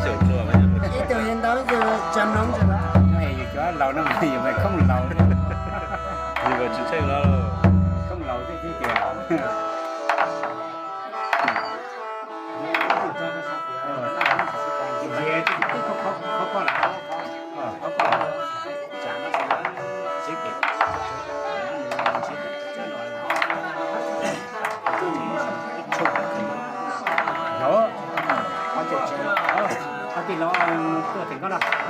Ib tug yog ntau, ib tug tsam no. Yus cov laus no mas yus mas khoob laus, yus mas tsis ntseeg no, khoob laus thiab tiag. Qhov tim no tuaj tim ko no.